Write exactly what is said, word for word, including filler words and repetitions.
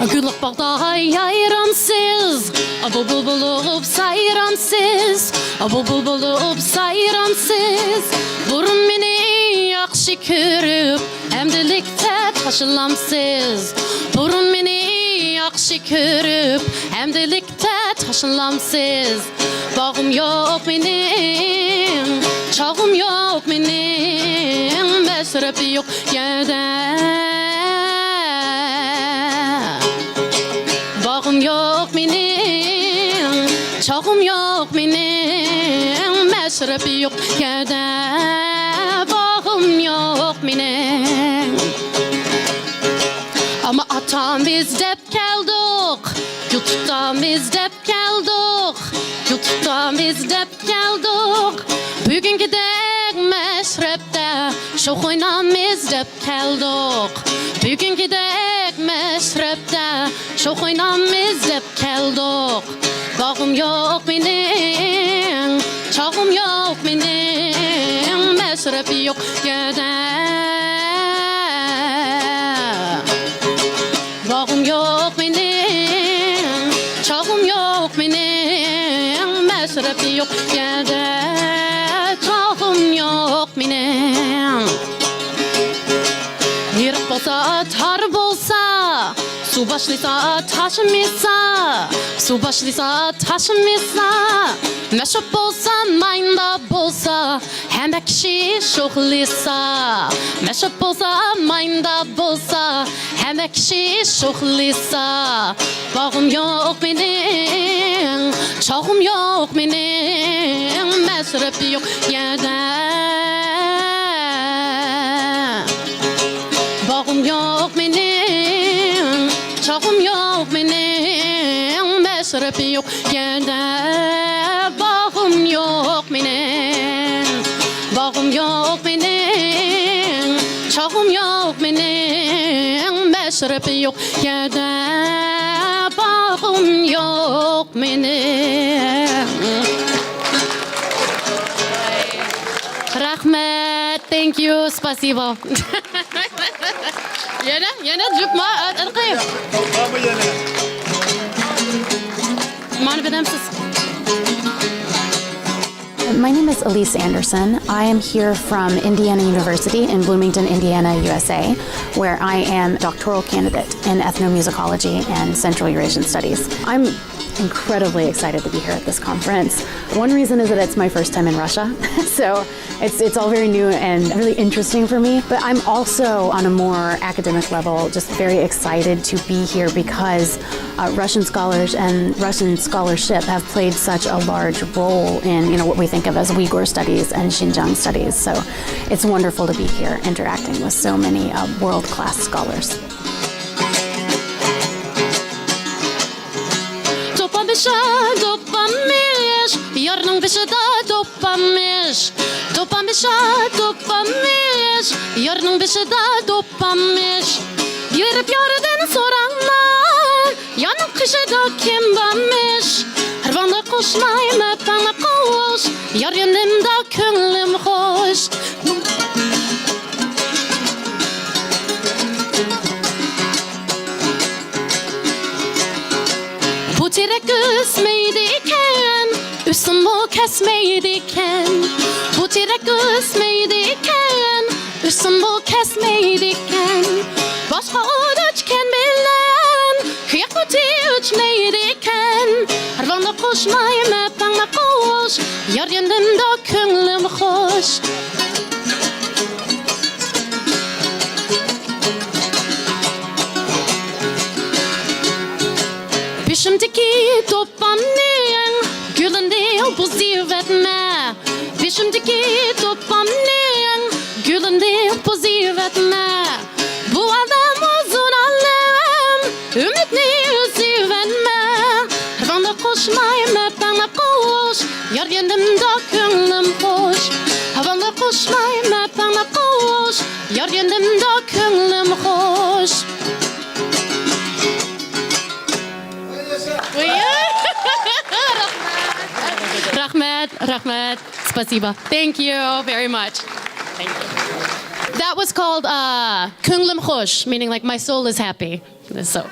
گۈللۈك باغدا يايرامسىز، بۇلبۇل بولۇپ سايرامسىز، بۇلبۇل بولۇپ سايرامسىز. بۇرۇن مېنى ياخشى كۆرۈپ، ئەمدىلىكتە تاشلامسىز. بۇرۇن مېنى ياخشى كۆرۈپ، ئەمدىلىكتە تاشلامسىز. باغىم يوق مېنىڭ، چاغىم يوق مېنىڭ، مەشرەپ يوق يەردە. باغىم يوق مېنىڭ، چاغىم يوق مېنىڭ، مەشرەپ يوق يەردە. باغىم يوق مېنىڭ. ئەمما ئاتامىز دەپ كەلدۇق، گۈل تۇتامىز دەپ كەلدۇق، گۈل تۇتامىز دەپ كەلدۇق. بۈگۈنكىدەك مەشرەپتە شوخ ئوينامىز دەپ كەلدۇق. بۈگۈنكىدەك مەشرەپتە شوخ ئوينامىز دەپ كەلدۇق. باغىم يوق مېنىڭ، چاغىم يوق مېنىڭ، مەشرەپ يوق يەردە. باغىم يوق مېنىڭ، چاغىم يوق مېنىڭ، مەشرەپ يوق يەردە. چاغىم يوق مېنىڭ. ئېرىق بولسا، تار بولسا، سۇ باشلىسا، تاشمىسا، سۇ باشلىسا، تاشمىسا، مەشۇ بولسا، مايندا بولسا، ھەممە كىشى شوخلىسا، مەشۇ بولسا، مايندا بولسا، ھەممە كىشى شوخلىسا. باغىم يوق مېنىڭ، چاغىم يوق مېنىڭ، مەشرەپ يوق يەردە. باغىم يوق مېنىڭ، چاغىم يوق مېنىڭ، مەشرەپ يوق يەردە. باغىم يوق مېنىڭ، باغىم يوق مېنىڭ، چاغىم يوق مېنىڭ، مەشرەپ يوق يەردە. باغىم يوق مېنىڭ. رەھمەت. Thank you. Спасибо. يەنە، يەنە جۈپ ما-، ئە-، ئەنقەي. مانا بىلەمسىز. My name is Elise Anderson. I am here from Indiana University in Bloomington, Indiana, U S A, where I am doctoral candidate in ethnomusicology and Central Eurasian Studies. I'm incredibly excited to be here at this conference. One reason is that it's my first time in Russia, so it's, it's all very new and really interesting for me. But I'm also, on a more academic level, just very excited to be here because uh, Russian scholars and Russian scholarship have played such a large role in, you know, what we think of as Uyghur studies and Xinjiang studies. So it's wonderful to be here interacting with so many uh, world-class scholars. توپان بېشى، توپان مىش، يارنىڭ بېشىدا توپان مىش. توپان بېشى، توپان مىش، يارنىڭ بېشىدا توپان مىش. يۈرۈپ يارىدىن سوراڭلار، يارنىڭ قېشىدا كىم بارمىش؟ ھارۋاڭدا قوشماي مەپەڭلەپ قوش، يار يېنىمدا كۆڭلۈم خوش. بۇ تېرەك ئۆسمەيدىكەن، ئۆسۈممۇ كەسمەيدىكەن. بۇ تېرەك ئۆسمەيدىكەن، ئۆسۈممۇ كەسمەيدىكەن. باشقا ئوت ئۆچكەن بىلەن، كۈيەك ئوتى ئۆچمەيدىكەن. ھارۋاڭدا قوشماي مەپەڭلەپ قوش، يار يېنىمدا كۆڭلۈم خوش. بېشىمدىكى توپاننىڭ گۈلىنى بۇزۇۋەتمە. بېشىمدىكى توپاننىڭ گۈلىنى بۇزۇۋەتمە. بۇ ئالەم ئۇزۇن ئالەم، ئۈمىدنى ئۈزۈۋەتمە. ھارۋاڭدا قوشماي مەپەڭلەپ قوش، يار يېنىمدا كۆڭلۈم خوش. ھارۋاڭدا قوشماي مەپەڭلەپ قوش، يار يېنىمدا كۆڭلۈم خوش. رەھمەت، رەھمەت. Спасибо. Thank you very much. Thank you. That was called uh, كۆڭلۈم خوش, meaning like my soul is happy. So,